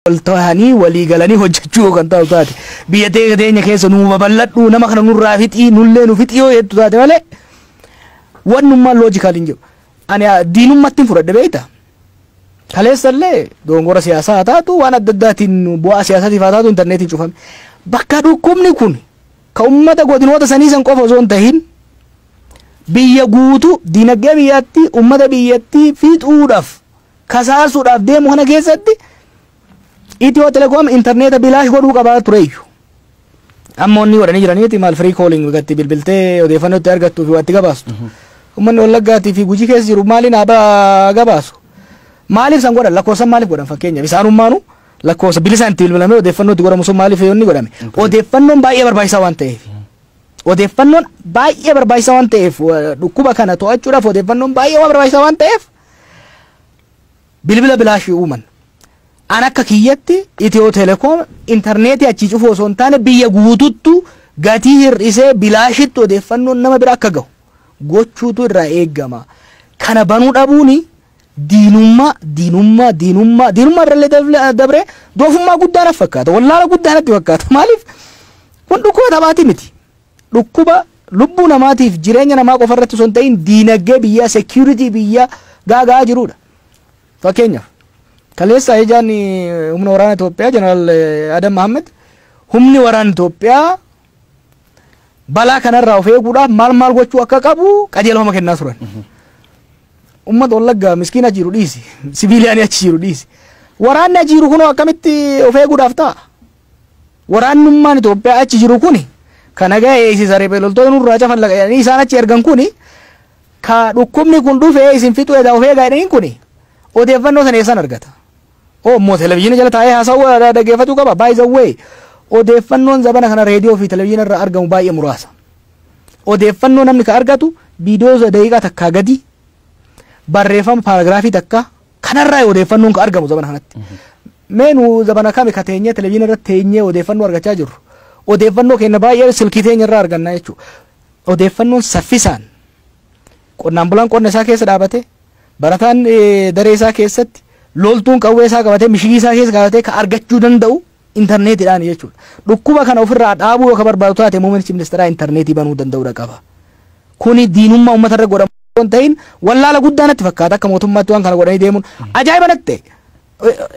Wal ta'anii walii galanii hojjechuu kan ta'u taate, biyya teenya keessa nuu babal'adhu, nama kana nurraa fixii, nullee nu fixii yoo jettu taate malee, wannummaan logical hin jiru. Ani diinummaatti hin fudhadhe, beekta. Kaleessallee dogongora siyaasaa haa taatu, waan adda addaatiin bu'aa siyaasaatiif haa taatu, intarneetiin cufame. Bakka dhukkubni kun ka ummata godinoota sanii san qofa osoo hin tahin biyya guutuu, diinagdee biyyattii, ummata biyyattii fixuudhaaf kasaasuudhaaf deemu kana keessatti Itiyoo Telekoom intarneeta bilaash godhuu qabaa tureeyyu. Amma onni godhanii jiraniiti, maal, free calling gatti bilbiltee odeeffannoo itti argattuu fi waa itti gabaastu. Uummanni Wallaggaatii fi Gujii keessa jiru maaliin haa gabaasu? Maaliif san godhan? Lakkoofsan maaliif godhan? Fakkeenyaaf, isaanummaanu lakkoofsa bilisaan itti bilbilamee odeeffannoo itti godhamu sun maaliif inni godhame? Odeeffannoon baay'ee barbaachisaa waan ta'eef. Odeeffannoon baay'ee barbaachisaa waan ta'eef, dhukkuba kana to'achuudhaaf odeeffannoon baay'ee waan barbaachisaa waan ta'eef bilbila bilaashii uuman. An akka kiyyatti Itiyoo Telekoom intarneetii achii cufuu osoo hin taane, biyya guututtu gatii hir'isee bilaashitti odeeffannoon nama bira akka gahu gochuutu irraa eeggama. Kana banuu dhabuuni diinummaa, diinummaa, diinummaa, diinummaa irrallee dabree doofummaa guddaa natti fakkaata. Wallaala guddaa natti fakkaata. Maaliif, kun dhukkuba taphaati miti. Dhukkuba lubbuu namaatiif jireenya namaa qofa irratti osoo hin ta'in diinagdee biyyaa, security biyyaa gaagaa jirudha. Fakkeenyaaf, kaleessa ajajaan humna waraana Itoophiyaa Jeneraal Adam Mahammed humni waraana Itoophiyaa balaa kanarraa of eeguudhaaf maal maal gochuu akka qabu qajeelfama kennaa turan. Uummata Wallaggaa miskiina jiru dhiisi, siviiliyaanii achi jiru dhiisi. Waraanni achi jiru kunoo akkamitti of eeguudhaaf ta'a? Waraannummaan Itoophiyaa achi jiru kuni kan nagaa eegsisa, riphee loltoota nurraa cafan jedhanii isaan achi ergan kuni, ka dhukkubni kun dhufee isin fixuu edaa of eegaa jedhaniin kuni odeeffannoo sana eessaan argata? Oo, immoo televizyiina jala taa'ee haasawuu dhaggeeffachuu qaba. By the way, odeeffannoon zabana kana reediyoo fi televizyiina irraa argamu baay'ee muraasa. Odeeffannoo namni ka argatu viidiyoo daqiiqaa takkaa gadi, barreeffama paaraagiraafii takka kanarraa odeeffannoon ka argamu zabana kanatti. Mee nu zabana kami ka teenyee televizyiina irratti teenyee odeeffannoo argachaa jirru? Odeeffannoo keenya baay'ee silkii teenya irraa arganna jechuudha. Odeeffannoon saffisaan qonnaan bulaan qonna isaa keessa dhaabate, barataan daree isaa keessatti, loltuun qawwee isaa qabatee mishigii isaa keessa qabatee ka argachuu danda'u intarneetiidhaan jechuudha. Dhukkuba kana ofirraa dhaabuu yoo ka barbaadu taate, muummichi ministeeraa intarneetii banuu danda'uudha qaba. Kuni diinummaa uummata irra godhamu hin ta'in, wallaala guddaa natti fakkaata akka mootummaatti waan kana godhanii deemuun ajaa'iba natti ta'e.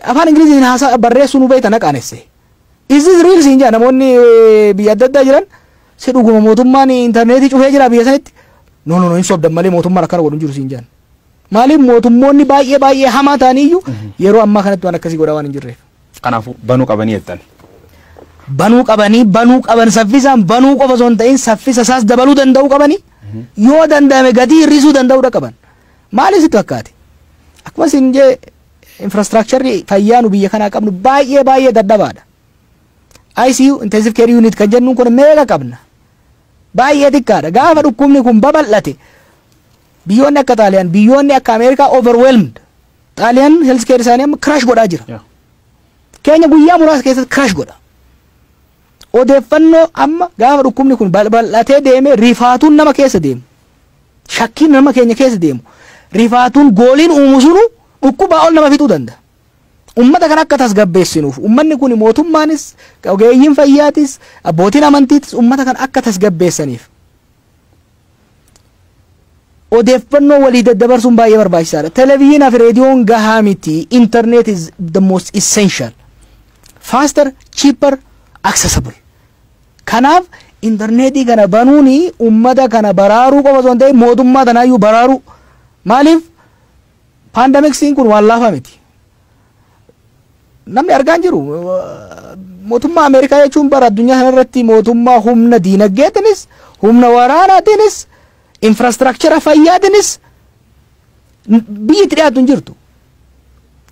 Afaan Ingiliziin haasaa barreessuu nu beekta na qaanesse. "Is this real?" siin jedha namoonni biyya adda addaa jiran, si dhuguma mootummaan intarneetii cufee jira biyya sanitti? No, no, no, hin sobdan malee mootummaan akkana godhu hin jiru siin jedhan. Maaliif, mootummoonni baay'ee baay'ee hamaa ta'aniyyuu yeroo ammaa kanatti waan akkasii godhaa waan hin jirreef. Kanaafuu banuu qabanii jettan. Banuu qabanii, banuu qaban. Saffisaan banuu qofa osoo hin ta'in saffisa isaas dabaluu danda'uu qabanii, yoo danda'ame gatii hir'isuu danda'uudha qaban. Maaliif sitti fakkaate? Akkuma isin jee, infrastructureri fayyaa nu biyya kanaa qabnu baay'ee baay'ee dadhabaadha. ICU, intensive care unit kan jennuun kun meeqa qabna? Baay'ee xiqqaadha. Gaafa dhukkubni kun babal'ate biyyoonni akka Xaaliyaan, biyyoonni akka Ameerikaa overwhelmed. Xaaliyaan health care isaanii amma crash godhaa jira. Keenya guyyaa muraasa keessatti crash godha. Odeeffannoo amma gaafa dhukkubni kun bal'atee deemee rifaatuun nama keessa deemu, shakkiin nama keenya keessa deemu, rifaatuun gooliin uumu sunu dhukkubaa ol nama fixuu danda'a. Ummata kana akka tasgabbeessinuuf, ummanni kun, mootummaanis, ogeeyyiin fayyaatis, abbootiin amantiitis ummata kana akka tasgabbeessaniif odeeffannoo walii daddabarsuun baay'ee barbaachisaadha. Televezyiinaa fi reediyoon gahaa miti. Internet is the most essential. Faster, cheaper, accessible. Kanaaf intarneetii kana banuuni ummata kana baraaruu qofa osoo hin ta'in mootummaa tanaayyuu baraaruu. Maaliif, pandemicsiin kun waan laafaa miti. Namni argaa hin jiru. Mootummaa Ameerikaa jechuun bara addunyaa kanarratti mootummaa humna diinagdeetinis, humna waraanaatiinis, infrastructure fayyaatiinis biyyi itti dhiyaatu hin jirtu.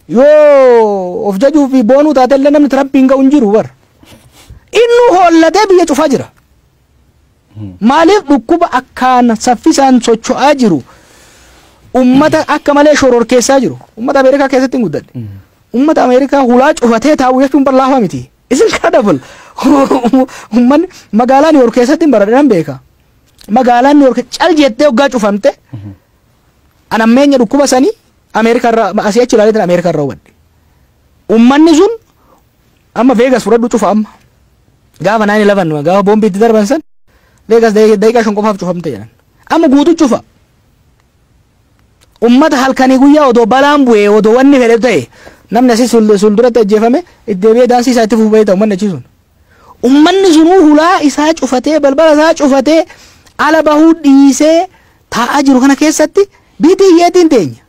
Yoo of jajuu fi boonuu taatellee namni Tirampiin ga'u hin jiru bara. Inni hoollatee biyya cufaa jira. Maaliif, dhukkuba akkaan saffisaan socho'aa jiru, ummata akka malee shororkeessaa jiru. Ummata Ameerikaa keessatti hin guddadhe. Ummata Ameerikaa hulaa cufatee taa'u jechuun bar laafaa miti. It's incredible. Ummanni magaalaa New York keessatti hin baradhe, nan beeka. Magaalaan New York cal jettee hoggaa cufamte, an ammeenya dhukkuba sanii Ameerikaa irraa asii achi ilaaleetiin Ameerikaa irraa hubadhe. Ummanni sun Amma Vegas fudhadhu, cufa amma. Gaafa 9/11, gaafa boombii itti darban san, Vegas daqiiqaa 5 qofaaf cufamte jedhan. Amma guutuu cufa. Ummata halkanii guyyaa odoo balaan bu'ee, odoo wanni fedhe ta'e, namni asii sul duratti ajjeefame itti deebi'ee daansii isaa itti fufee ta'u, uummanni achi sun. Ummanni sunuu hulaa isaa cufatee, balbala isaa cufatee, ala bahuu dhiisee taa'aa jiru kana keessatti biitii hiyyeetiin teenya.